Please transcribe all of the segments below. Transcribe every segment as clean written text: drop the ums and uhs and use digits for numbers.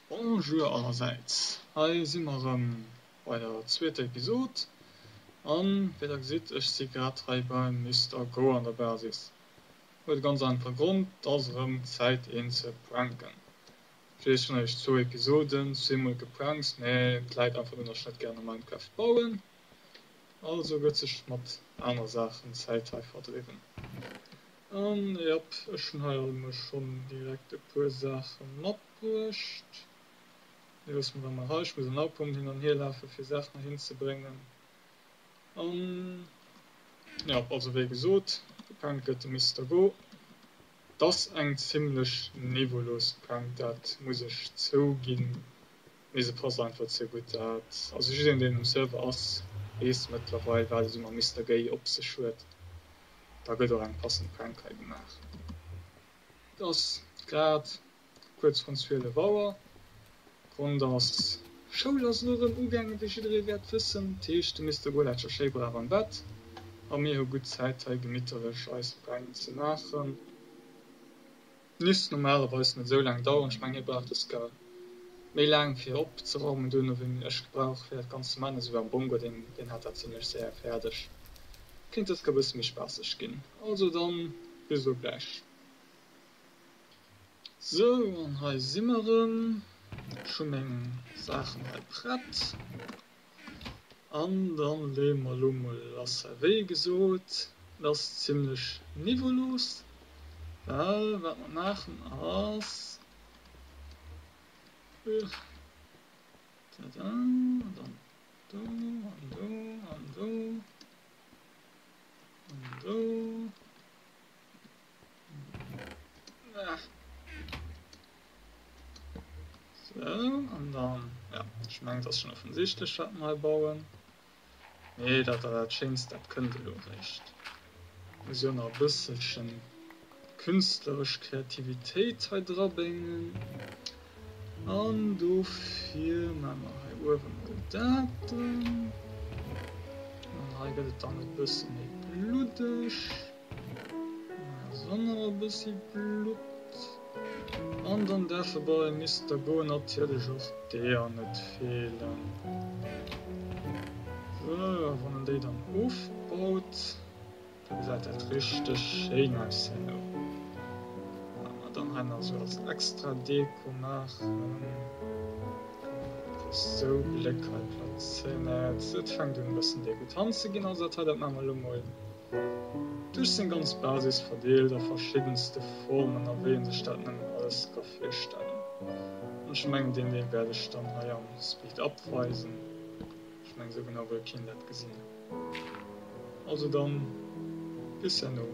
Bonjour allersäits, hei si mer erëm bei der zweeter Episod an wéi der gesitt ech si grad hei beim Mister Go an der Basis. Huet e ganz einfache Grond, et ass erëm Zäit een ze pranken. Ech weess ech hunn eréischt zwou Episoden zweemol geprankt, mä et läit einfach drun dass ech net gären a Minecraft bauen. Also gëtt sech mat aner Saachen d'Zäit hei verdriwwen. An jop, ech hunn hei alt emol schonn direkt e puer Saache matbruecht. Déi loosse mer da mol hei. Ech muss an all Punkt hin an hier lafe fir Saachen heihin ze bréngen. An jop, also wéi gesot, geprankt gëtt de Mister Go. 't ass eng zimlech niveaulos Prank, dat muss ech zouginn. Mee se passt einfach ze gutt. Dat also jiddereen deen um Server ass weess mëttlerweil wat et esou mam Mister Gay op sech huet. Da gëtt och eng passend Prank hei gemaach. Et ass grad kuerz vrun 12 Auer. Grond ass, Schoul ass elo erëm ugaangen wéi jidderee wäert wëssen. Dat heescht de Mister Go läit scho schéi brav am Bett a mir hu gutt Zäit hei gemitterlech eis Prank ze maachen. Misst normalerweis net esou laang daueren, ech mengen hie brauch dës gar méi laang fir opzeraumen duerno wéi ech gebrauch fir dat ganzt ze man, esou am Bongo deen deen hat dat zimlech séier fäerdeg. Kéint dës gar bësse méi spaasseg ginn. Also dann bis elo gläich. Sou an hei si mer erëm, ech hu meng Saachen hei prett. An dann leeë mer elo mol lass. Wéi gesot, et ass zimlech niveaulos, well wat mer maachen ass, tada, dann do an do an do an do. Sou, an dann, ja, ech mengen, et ass schonn offensichtlech, wat mer hei bauen. Mee dat Allerschéinst, dat kënnt elo eréischt. Muss jo nach e bësselchen künstleresch Kreativitéit hei drabéngen. An dofir maache mer hei uewe mol dat. An hei gëtt et dann e bësse méi bluddeg. Soll nach e bëssi Blutt. An dann däerfe bei Mister Go natierlech och d'Eeër net feelen. Sou, a wann en déi dann ofbaut, da gesäit dat richteg schéin aus herno. Wat mer dann hei nach sou als extra Deko maachen, sou Bléck hei plazéieren. Et fänkt un e bëssen degoutant ze ginn, also dat hei, dat maache mer elo mol. Duerch seng ganz Basis verdeelt a verschiddenste Formen a wéi een sech dat nëmmen alles ka virstellen. An ech mengen deen Deel wäert ech dann hei am Speed Up weisen. Ech mengen esou genau wëll keen dat gesinn. Also dann bis herno.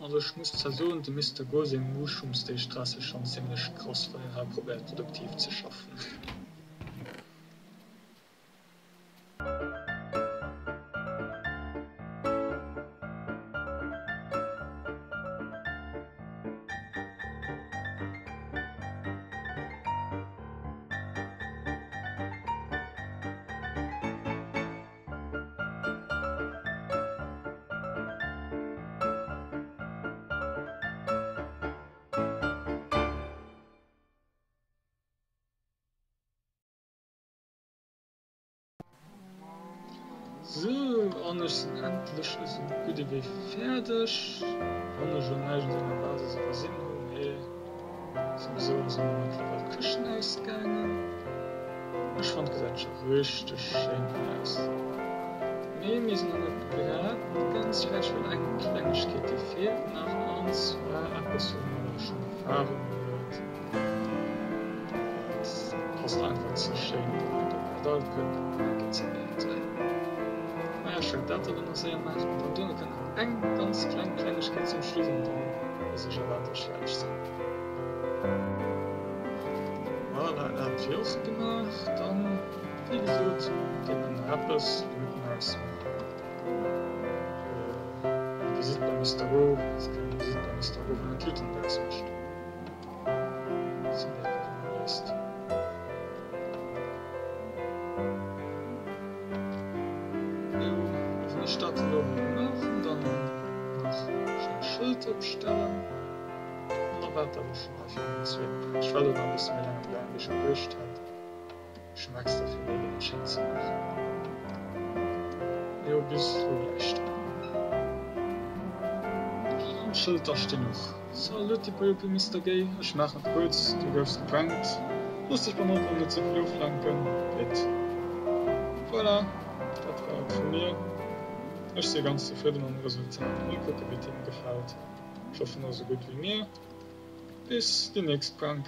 Also ech muss zwar soen, dem Mister Go seng Mushrooms déi stresse schon zimlech krass wann een hei probéiert produktiv ze schaffen. Sou, An ech sinn endlech esou gutt ewéi fäerdeg, wann ech elo näischt un senger Basis iwwersinn hunn, mee souwisou ass mer mëttlerweil d'Këschten ausgaangen. Ech fannen d'gesäit scho richteg schéin aus, mee mir sinn nach net grad ganz fäerdeg, well eng Klengegkeet déi feelt nach, an zwar eppes woumat ech schonn Erfahrung huet. Dat passt einfach ze schéin dobäi. Dat kënnt dann nach eng Kéier zerwéiert hei. Maja, ech wäert dat elo nach séier maachen an dann duerno kënnt nach eng ganz kleng Klengegkeet zum Schluss an dann muss ech awer endlech fäerdeg sinn. Voilà, dat wier och gemaach. Dann, wéi gesot, geet mer nach eppes Luuten ausmaachen. Eng Visitt beim Mister Go ass keng Visitt beim Mister Go, wann en d'Luuten net ausmécht. Wann ech dat elo hei gemaach hunn, dann nach schéin Schëld opstellen an da war et dat och schonn hei fir meng zweeten Part. Ech war elo nach e bësse méi laang am gaang wéi ech geduecht hat. Ech hun extra fir méi wéi schéin ze maachen. Jo bis lo gläich dann. An d'Schëlter stinn och. Salut Dippo Mister Gay, ech maachen et kuerz, du goufs geprankt, looss dech beim Oprumm net ze vill oflenken, gutt. Voilà, dat war et vu mir. Ech si ganz zefridde mam Resultat, mol kucke wéi et hinne gefält, ech hoffen och esou gutt wéi mir. Bis déi nächst Prank.